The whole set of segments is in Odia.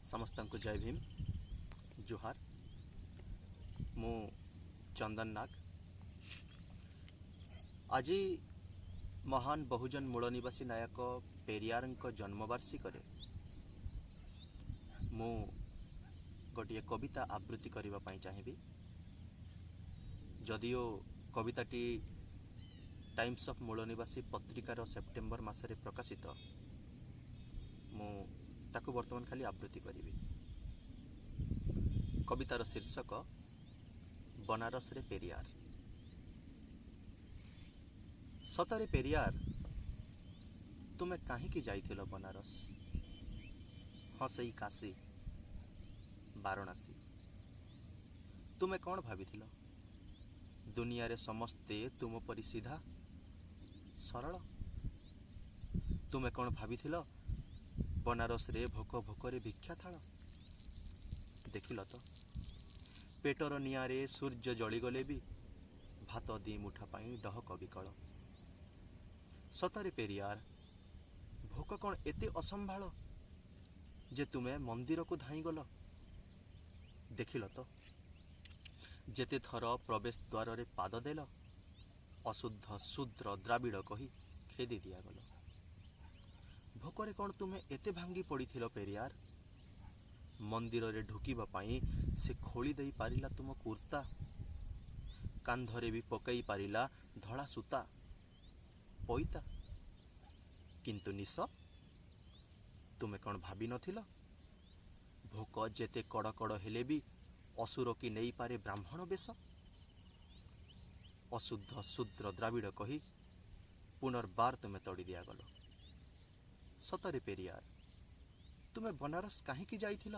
ସମସ୍ତଙ୍କୁ ଜୟ ଭୀମ, ଜୁହାର। ମୁଁ ଚନ୍ଦନ ନାଗ। ଆଜି ମହାନ ବହୁଜନ ମୂଳ ନିବାସୀ ନାୟକ ପେରିୟାରଙ୍କ ଜନ୍ମବାର୍ଷିକରେ ମୁଁ ଗୋଟିଏ କବିତା ଆବୃତ୍ତି କରିବା ପାଇଁ ଚାହିଁବି। ଯଦିଓ କବିତାଟି ଟାଇମ୍ସ ଅଫ୍ ମୂଳ ନିବାସୀ ପତ୍ରିକାର ସେପ୍ଟେମ୍ବର ମାସରେ ପ୍ରକାଶିତ, ମୁଁ ତାକୁ ବର୍ତ୍ତମାନ ଖାଲି ଆବୃତ୍ତି କରିବି। କବିତାର ଶୀର୍ଷକ ବନାରସରେ ପେରିୟାର। ସତରେ ପେରିୟାର, ତୁମେ କାହିଁକି ଯାଇଥିଲ ବନାରସ? ହଁ, ସେଇ କାଶୀ ବାରଣାସୀ। ତୁମେ କ'ଣ ଭାବିଥିଲ, ଦୁନିଆରେ ସମସ୍ତେ ତୁମ ପରି ସିଧା ସରଳ? ତୁମେ କ'ଣ ଭାବିଥିଲ, ବନାରସରେ ଭୋକ ଭୋକରେ ଭିକ୍ଷା ଥାଳ? ଦେଖିଲ ତ, ପେଟର ନିଆଁରେ ସୂର୍ଯ୍ୟ ଜଳିଗଲେ ବି ଭାତ ଦି ମୁଠା ପାଇଁ ଡହକ ବିକଳ। ସତରେ ପେରିୟାର, ଭୋକ କ'ଣ ଏତେ ଅସମ୍ଭାଳ ଯେ ତୁମେ ମନ୍ଦିରକୁ ଧାଇଁଗଲ? ଦେଖିଲ ତ, ଯେତେ ଥର ପ୍ରବେଶ ଦ୍ୱାରରେ ପାଦ ଦେଲ, ଅଶୁଦ୍ଧ, ଶୂଦ୍ର, ଦ୍ରାବିଡ଼ କହି ଖେଦି ଦିଆଗଲ। ଭୋକରେ କ'ଣ ତୁମେ ଏତେ ଭାଙ୍ଗି ପଡ଼ିଥିଲ ପେରିୟାର? ମନ୍ଦିରରେ ଢୁକିବା ପାଇଁ ସେ ଖୋଳି ଦେଇ ପାରିଲା ତୁମ କୁର୍ତ୍ତା, କାନ୍ଧରେ ବି ପକାଇ ପାରିଲା ଧଳା ସୂତା ପଇତା, କିନ୍ତୁ ନିଶ? ତୁମେ କ'ଣ ଭାବିନଥିଲ, ଭୋକ ଯେତେ କଡ଼ କଡ଼ ହେଲେ ବି ଅସୁର କି ନେଇପାରେ ବ୍ରାହ୍ମଣ ବେଶ? ଅଶୁଦ୍ଧ, ଶୂଦ୍ର, ଦ୍ରାବିଡ଼ କହି ପୁନର୍ବାର ତୁମେ ତଡ଼ି ଦିଆଗଲ। ସତରେ ପେରିୟାର, ତୁମେ ବନାରସ କାହିଁକି ଯାଇଥିଲ?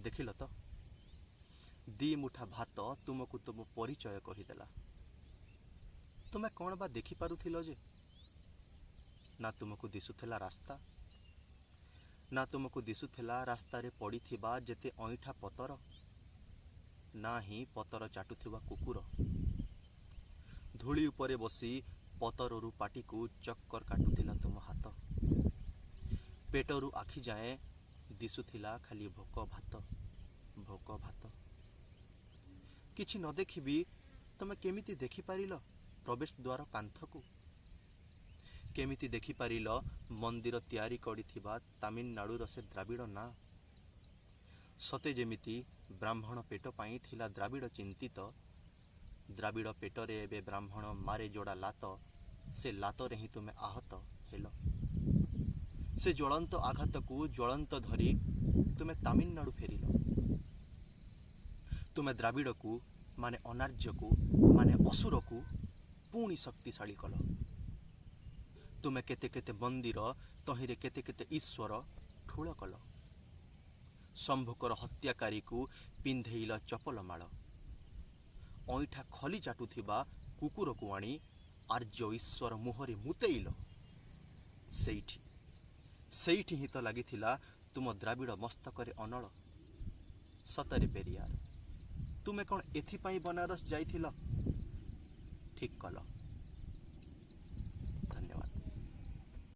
ଦେଖିଲ ତ, ଦି ମୁଠା ଭାତ ତୁମକୁ ତୁମ ପରିଚୟ କହିଦେଲା। ତୁମେ କ'ଣ ବା ଦେଖିପାରୁଥିଲ ଯେ? ନା ତୁମକୁ ଦିଶୁଥିଲା ରାସ୍ତା, ନା ତୁମକୁ ଦିଶୁଥିଲା ରାସ୍ତାରେ ପଡ଼ିଥିବା ଯେତେ ଅଇଁଠା ପତର, ନା ହିଁ ପତର ଚାଟୁଥିବା କୁକୁର। ଧୂଳି ଉପରେ ବସି ପତରରୁ ପାଟିକୁ ଚକ୍କର କାଟୁଥିଲା ତୁମ ହାତ। ପେଟରୁ ଆଖି ଯାଏଁ ଦିଶୁଥିଲା ଖାଲି ଭୋକ ଭାତ, ଭୋକ ଭାତ। କିଛି ନ ଦେଖିବି ତୁମେ କେମିତି ଦେଖିପାରିଲ ପ୍ରବେଶ ଦ୍ୱାର କାନ୍ଥକୁ? କେମିତି ଦେଖିପାରିଲ ମନ୍ଦିର ତିଆରି କରିଥିବା ତାମିଲନାଡ଼ୁର ସେ ଦ୍ରାବିଡ଼ ନାଁ? ସତେ ଯେମିତି ବ୍ରାହ୍ମଣ ପେଟ ପାଇଁ ଥିଲା ଦ୍ରାବିଡ଼ ଚିନ୍ତିତ। ଦ୍ରାବିଡ଼ ପେଟରେ ଏବେ ବ୍ରାହ୍ମଣ ମାରେ ଯୋଡ଼ା ଲାତ, ସେ ଲାତରେ ହିଁ ତୁମେ ଆହତ ହେଲ। ସେ ଜ୍ୱଳନ୍ତ ଆଘାତକୁ ଜ୍ୱଳନ୍ତ ଧରି ତୁମେ ତାମିଲନାଡ଼ୁ ଫେରିଲ। ତୁମେ ଦ୍ରାବିଡ଼କୁ, ମାନେ ଅନାର୍ଯ୍ୟକୁ, ମାନେ ଅସୁରକୁ ପୁଣି ଶକ୍ତିଶାଳୀ କଲ। ତୁମେ କେତେ କେତେ ମନ୍ଦିର, ତହିଁରେ କେତେ କେତେ ଈଶ୍ୱର ଠୁଳ କଲ। ଶମ୍ଭୁକର ହତ୍ୟାକାରୀକୁ ପିନ୍ଧେଇଲ ଚପଲ ମାଳ। ଅଇଁଠା ଖଲି ଚାଟୁଥିବା କୁକୁରକୁ ଆଣି ଆର୍ଯ୍ୟ ଈଶ୍ୱର ମୁହଁରେ ମୁତେଇଲ। ସେଇଠି, ସେଇଠି ହିଁ ତ ଲାଗିଥିଲା ତୁମ ଦ୍ରାବିଡ଼ ମସ୍ତକରେ ଅନଳ। ସତରେ ପେରିୟାର, ତୁମେ କ'ଣ ଏଥିପାଇଁ ବନାରସ ଯାଇଥିଲ? ଠିକ୍ କଲ।